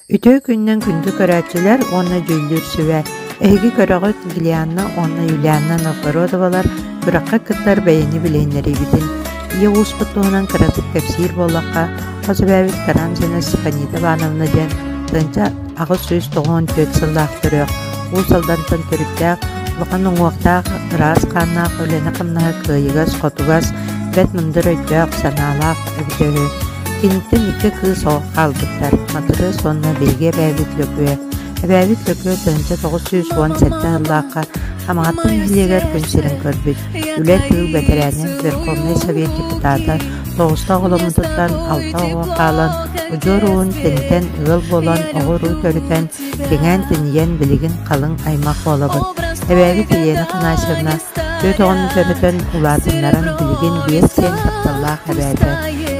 Үтүө күнүнэн күндү көрөөччүлэр уонна дьүүллүүр сүбэ! Эһиги көрөҕүт Гелианна уонна Юлианна Новгородовалар күрэххэ кыттар бэйэни билиһиннэриибитин. Ийэ ууспут туһунан кыратык кэпсиир буоллахха, хос эбээбит Карамзина Степанида Ивановна диэн 1894 сыллаах төрүөх, Уус Алдантан төрүттээх, улахан уҥуохтаах, ыраас хааннаах үлэни-хамнаһы кыайыгас-хотугас, бэрт мындыр өйдөөх, санаалаах эбитэ үһү. Киниттэн икки кыыс оҕо хаалбыттар, Матырыас уонна биһиги эбээбит Лөкүө. Эбээбит Лөкүө 1917 сыллаахха Хамаҕатта нэһилиэгэр күн сирин көрбүт. Үлэ тыыл бэтэрээнэ, Верховнай Совет депутата, тоҕуста оҕоломмутуттан алта оҕо хаалан, удьуор уһун тэнитэн ыал буолан, оҕо-уруу төрүтэн, кэҥээн-тэнийэн билигин халыҥ аймах буолабыт. Эбээбит Елена Афанасьевна түөрт оҕону төрөтөн, улаатыннаран билигин биэс сиэн тапталлаах эбээтэ.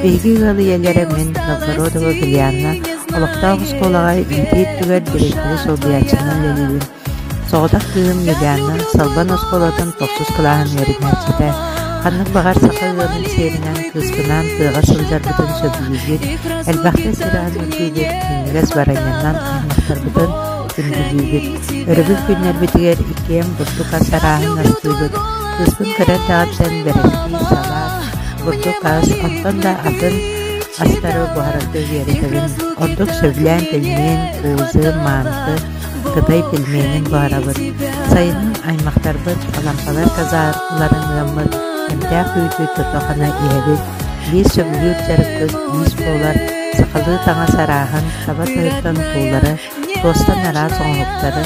Биһиги ыал ийэлэрэ мин, Новгородова Ульяна, олохтоох оскуолаҕа иитии өттүгэр дириэктэри солбуйааччынан үлэлиибин. Соҕотох кыыһым Юлианна Салбан оскуолатын тохсус кылааһын үөрэнээччитэ. Ханнык баҕар саха ыалын сиэринэн кыыспынаан тыаҕа сылдьарбытын сөбүлүүбүт, элбэхтэ сир аһын үрдүүбүт, минньигэс баранньанан аймахтарбытын күндүлүүбүт. Өрөбүл күннэрбитигэр иккиэн бурдук ас арааһын астыыбыт. Кыыспын кыра эрдэҕиттэн бэрэскии, салаат, бурдук ас, онтон да атын астары буһарарга үөрэтэбин. Ордук сөбүлээн пельмен, куузы, маанты, Кытай пельменин буһарабыт. Сайынын аймахтарбыт Алампалар казармаларын ыаммыт, эмтээх үүтү тото-хана иһэбит. Биир сөбүлүүр дьарыкпыт иис буолар, сахалыы таҥас арааһын, таба тыһыттан туулары, туостан араас оҥоһуктары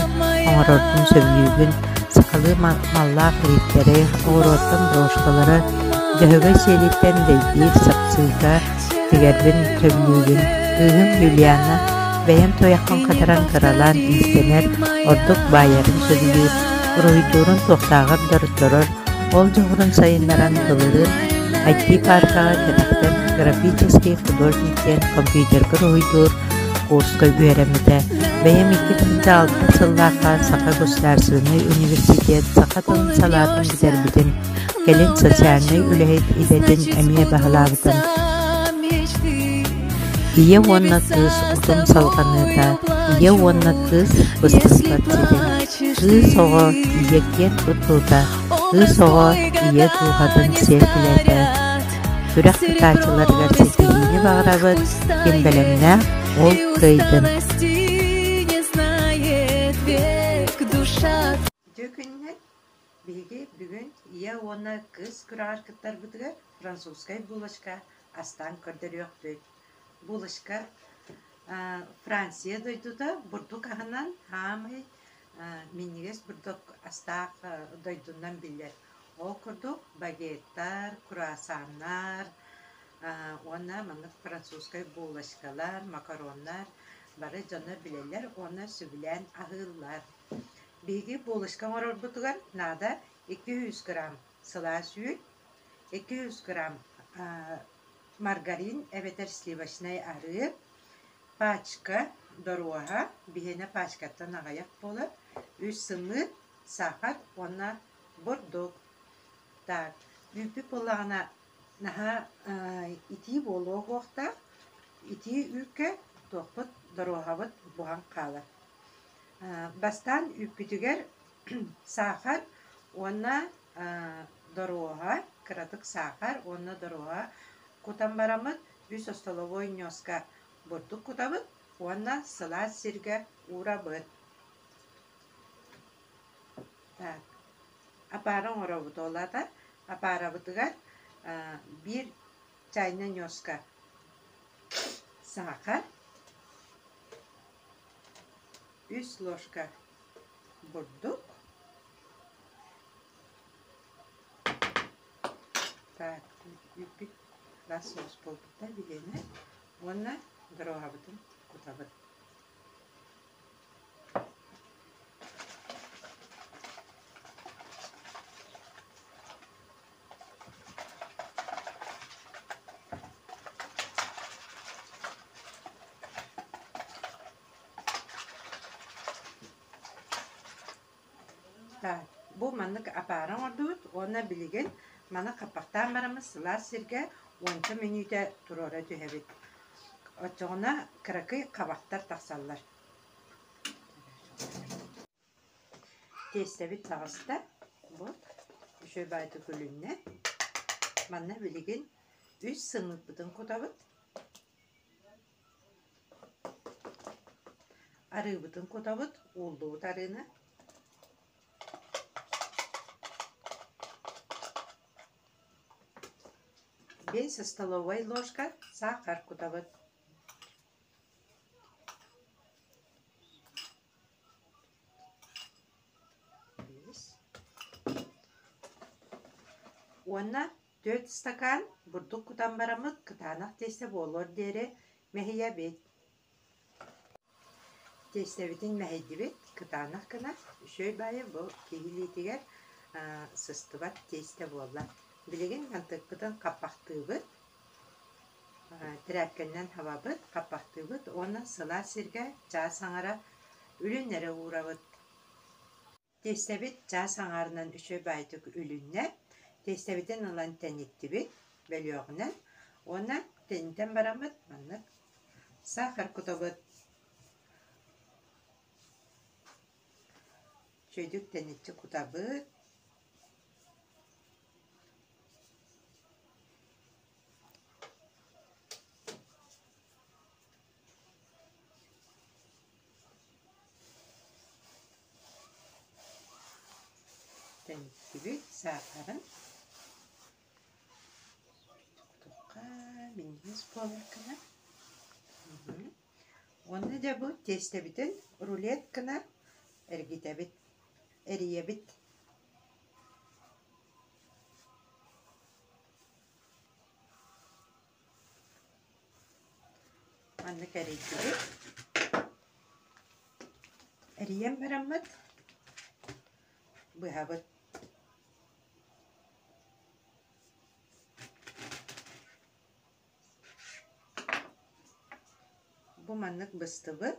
оҥорорбун сөбүлүүбүн. Сахалыы маллаах иһиттэри, оҕуруоттан брошкалары, дьөһөгөй сиэлиттэн дэйбиир сапсыыка тигэрбин сөбүлүүбүн. Кыыһым Юлиана бэйэм туйахпын хатаран кыралаан иистэнэр, ордук баайарын сөбүлүүр, уруһуйдуурун туохтааҕар да ордорор, ол дьоҕурун сайыннаран былырыын IT-пааркаҕа кэтэхтэн графический художник диэн компьютерга уруһуйдуур курска үөрэммитэ. Бэйэм 2006 сыллаахха Саха государственнай университет саха тылын салаатын бүтэрбитим. Кэлин социальнай үлэһит идэтин эмиэ баһылаабытым. Ийэ уонна кыыс утум салҕаныыта, ийэ уонна кыыс быстыспат ситим. Кыыс оҕо ийэ киэн туттуута, кыыс оҕо ийэ дууһатын сиэркилэтэ. Күрэх кытааччыларыгар ситиһиини баҕарабыт, ким бэлэмнээх, ол кыайдын. Үтүө күнүнэн! Биһиги бүгүн ийэ уонна кыыс күрэҕэр кыттарбытыгар французскай булочка астаан көрдөрүөхпүт. Булочка Франция дойдута бурдук аһынан хаамай минньигэс бурдук астаах дойдунан биллэр. Ол курдук багеттар, круассаннар уонна маннык французскай булочкалар, макароннар бары дьоно билэллэр уонна сөбүлээн аһыыллар. Биһиги булочка оҥорорбутугар наада 200 грамм сылаас үүт, 200 грамм маргарин эбэтэр сливочнай арыы, пачка доруоһа, биһиэнэ пачкаттан аҕыйах буолар, үс сымыыт, саахар уонна бурдук. Так, үүппүт буоллаҕына наһаа итии буолуо суохтаах, итии үүккэ туохпут доруоһабыт буһан хаалар. Бастаан үүппүтүгэр саахар уонна доруоһа, кыратык саахар уонна доруоһа кутан бараммыт үс остолобуой ньуоска бурдук кутабыт уонна сылаас сиргэ уурабыт. Так, опара оҥоробут ол аата опарабытыгар биир чайнай ньуоска саахар, үс ложка бурдук, так үүппүт сылаас соус буолбута билиэнэ уонна доруоһабытын кутабыт. Так, бу маннык опара оҥордубут уонна билигин маны хаппахтаан бараммыт сылаас сиргэ уонча мүнүүтэ туруора түһэбит. Оччоҕуна кыракый хабахтар тахсаллар. Тиэстэбит таҕыста. Бу үчүгэй баайытык үлүннэ. Манна билигин үс сымыыппытын кутабыт. Арыыбытын кутабыт, ууллубут арыыны. Биэс столовай ложка саахар кутабыт. Уонна түөрт стакан бурдук кутан бараммыт кытаанах тиэстэ буолуор диэри мэһийэбит. Тиэстэбитин мэһийдибит, кытаанах гына, үчүгэй баайы бу киһи илиитигэр сыстыбат тиэстэ буолла. Билигин мантыкпытын хаппахтыыбыт, Тирээпкэннэн хабабыт, хаппахтыыбыт уонна сылаас сиргэ чаас аҥара үлүннэрэ уурабыт. Тиэстэбит чаас аҥаарынан үчүгэй баайытык үлүннэ. Тиэстэбитин ылан тэниттибит бөлүөҕүнэн уонна тэнитэн бараммыт маннык саахар кутабыт. Үчүгэйдик тэниччи кутабыт. Тэнийдибит саахарын кутуохха минньигэс буолар гына. Уонна дьэ бу тиэстэбитин рулет гына эргитэбит, эрийэбит. Маннык эрийдибит. Эрийэн бараммыт быһабыт. Бу маннык быстыбыт.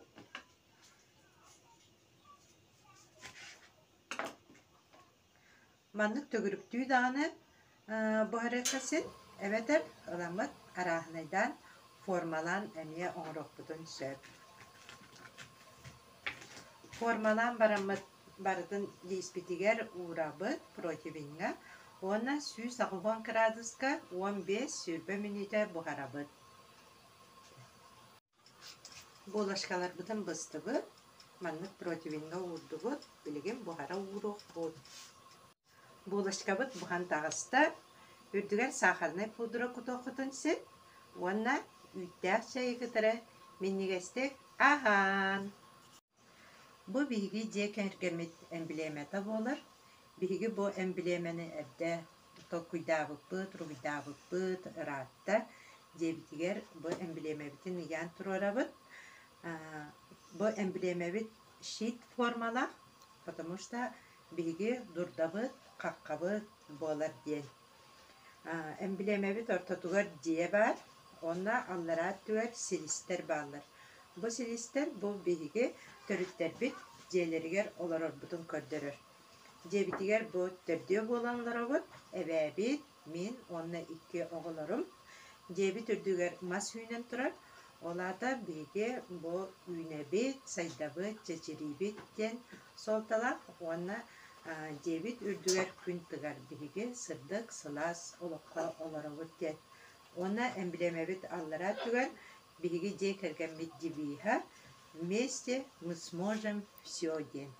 Маннык төгүрүктүү даҕаны буһарыахха син, эбэтэр ыламмыт арааһынайдаан формалаан эмиэ оҥоруохпутун сөп. Формалаан бараммыт барытын лииспитигэр уурабыт противеҥҥа уонна 180 кыраадыска 15-20 мүнүүтэ буһарабыт. Булочкаларбытын быстыбыт, маннык противеҥҥа уурдубут, билигин буһара ууруохпут. Булочкабыт буһан таҕыста, үрдүгэр сахарнай пудра кутуоххутун син уонна үүттээх чэйи кытары минньигэстик аһаан! Бу биһиги дьиэ кэргэммит эмблемата буолар. Биһиги бу эмблеманы эрдэ толкуйдаабыппыт, уруһуйдаабыппыт ыраатта. Дьиэбитигэр бу эмблемэбитин ыйаан туруорабыт. Бу эмблемэбит щит формалаах, потому что биһиги дурдабыт, хаххабыт буолар диэн. Эмблемэбит ортотугар дьиэ баар уонна аллараа өттүгэр силистэр бааллар. Бу силистэр бу биһиги төрүттэрбит дьиэлэригэр олорорбутун көрдөрөр. Дьиэбитигэр бу төрдүө буолан олоробут, эбээбит, мин уонна икки оҕолорум. Дьиэбит үрдүгэр мас үүнэн турар, ол аата биһиги бу үүнэбит, сайдабыт, чэчириибит диэн суолталаах уонна дьиэбит үрдүгэр күн тыгар, биһиги сырдык, сылаас олоххо олоробут диэн. Уонна эмблемэбит аллараа өттүгэр биһиги дьиэ кэргэммит девиһа «Вместе мы сможем все» диэн.